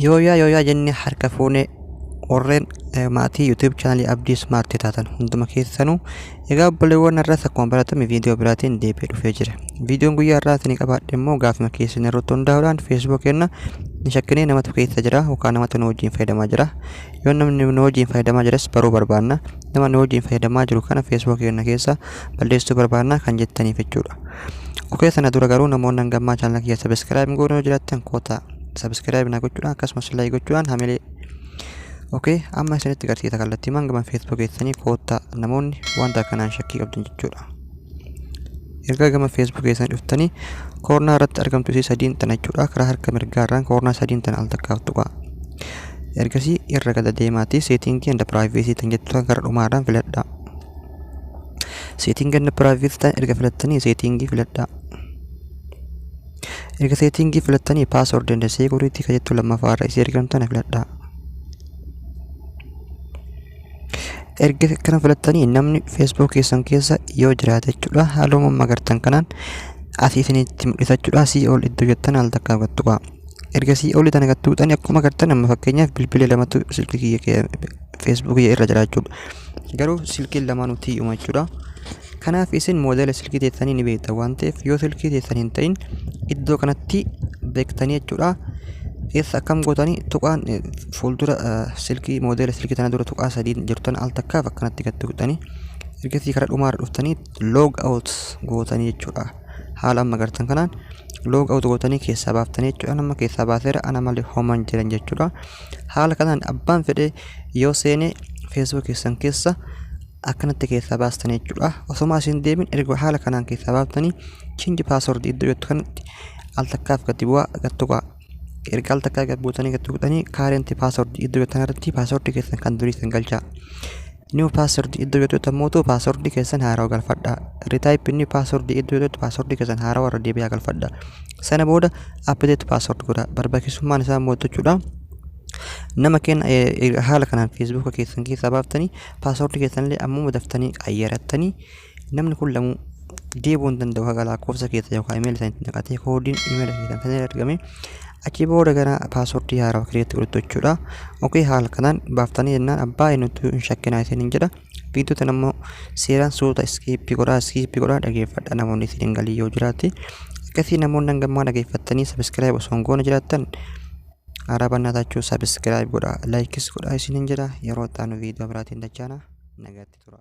Yooyaa yooyaa jennee harka fuunee warreen maatii YouTube chaanalii Abdii Smart taatan hunduma keessanuu, egaa obboleewwan, irras akkuma baratame viidiyoo biraatiin deebi'ee dhufee jira. Viidiyoon guyyaa irraa isinii qabaadhe immoo gaafima keessan irratti hundaa'uudhaan Facebook kenna ni shakkinee namatu keessa jira yookaan namatu nu wajjin fayyadamaa jira. Yoo namni nu wajjin fayyadamaa jiras baruu barbaanna. Nama nu wajjin fayyadamaa jiru kana Facebook kenna keessa balleessuu barbaanna kan jettaniif jechuudha. Okay, sana dura garuu namoonni hangammaa chaanala kiyya subscribe goonuu yoo jiraattan, kootaa subscribe na gochuudhaan akkasumas like gochuudhaan hamilee. Okay, amma isinitti agarsiisa. Kallattii gama Facebook keessanii koottaa, namoonni wanta kanaan shakkii qabdan jechuudha. Erga gama Facebook keessanii dhuftanii, koornaa irratti argamtu isii sadiin tana jechuudha. Karaa harka mirgaa irraan koornaa sadiin tana al takkaaf tuqaa. Ergasii irra gada deemaatii setting and privacy tan jettu gara dhumaarraan filadhaa. Setting and privacy tan erga filattanii, setting filadhaa. Erga setting filattanii, password and security ka jettu lammaffaa irra isii argamtu tana filadhaa. Erga kana filattanii, namni Facebook keessan keessa yoo jiraate jechuudha, haaluma amma agartan kanaan asii isinitti mul'isa jechuudha. See all iddoo jettan al takkaa tuqaa. Erga see all tana tuqxanii, akkuma agartan amma fakkeenyaaf bilbila lamatu silkii kiyya Facebook kiyya irra jira jechuudha. Garuu silkiin lamaanuu tiyyuma jechuudha. Kanaaf isin moodela silkii teessanii ni beektan waan ta'eef, yoo silkii teessan hin ta'in iddoo kanatti beektanii jechuudha. Eessa akkam gootanii? Tuqaan fuuldura silkii, moodela silkii tana dura tuqaa sadii jirtan al takkaaf akkanatti gad tuqxanii, ergasii karaa dhumaarra dhuftanii log out gootanii jechuudha. Haala amma agartan kanaan log out gootanii keessaa baaftanii jechuudha. Nama keessaa baaseera, ana malee homan jiran jechuudha. Haala kanaan abbaan fedhe yoo seene Facebook keessan keessa akkanatti keessaa baastanii jechuudha. Osuma isin deemin, erga haala kanaan keessaa baaftanii, change password iddoo jettu kanatti al takkaaf gadi bu'aa, gad tuqaa. Erga al takkaa gad buutanii gad tuqxanii, current password iddoo jettan irratti password keessan kan durii san galchaa. New password iddoo jettu ammoo password keessan haarawaa galfadhaa. Retype new password iddoo jettu password keessan haarawaa irra deebi'aa galfadhaa. Sana booda update password godhaa. Barbaachisummaan isaa immoo jechuudha. Nama kenna haala kanaan Facebook keessan keessaa baaftanii, password keessan illee ammuma daftanii qayyarattanii, namni kun lamuu deebi'uu hin danda'u haga lakkoofsa keessa yookaan imeela isaaniitti naqatee koodiin imeela keessan sana argame, achi booda gara password haarawaa create godhattu jechuudha. Okay, haala kanaan baaftanii jennaan abbaa eenyutu hin shakkinaa isiniin jedha. Viidiyoo tana immoo seeraan suuta skip godhaa, skip godhaa dhageeffadha, namoonni isin hin galii yoo jiraate. Akkasii namoonni hangammaa dhageeffattanii subscribe osoo hin goone jiraattan, haaraa bannaa taachuu subscribe godhaa, like is godhaa isiniin jedha. Yeroo itti aanu viidiyoo biraatiin dachaana, nagaatti tura.